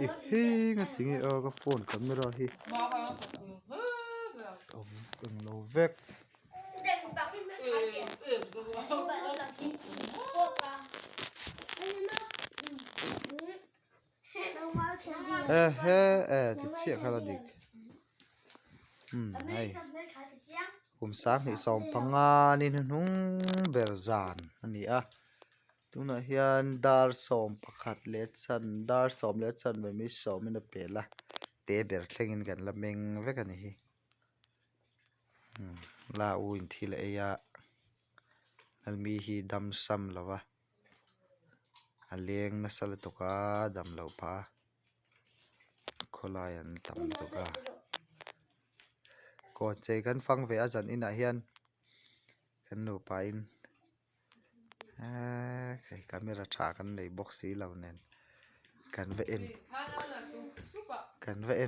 I heng a tinge a ka phone camera hi a englo vek. He he e ti chiah kha la dik umm hei kum sanghnih 15 ni hnuhnung ber zan a ni a tunah hian dar 11 leh chan dar 10 leh chanve mi sawmin a pel a te ber thlengin kan la meng vek a ni hi umm la u in thil a ei a mi hi dam sam lo va. A leng nasa lutuk a dam loh phah a khawlai an tam lutuk a kawn chei kan fang ve a zan inah hian kan nupa in eee hei camera tha kan nei bawk si lo nen kan va en kan va en.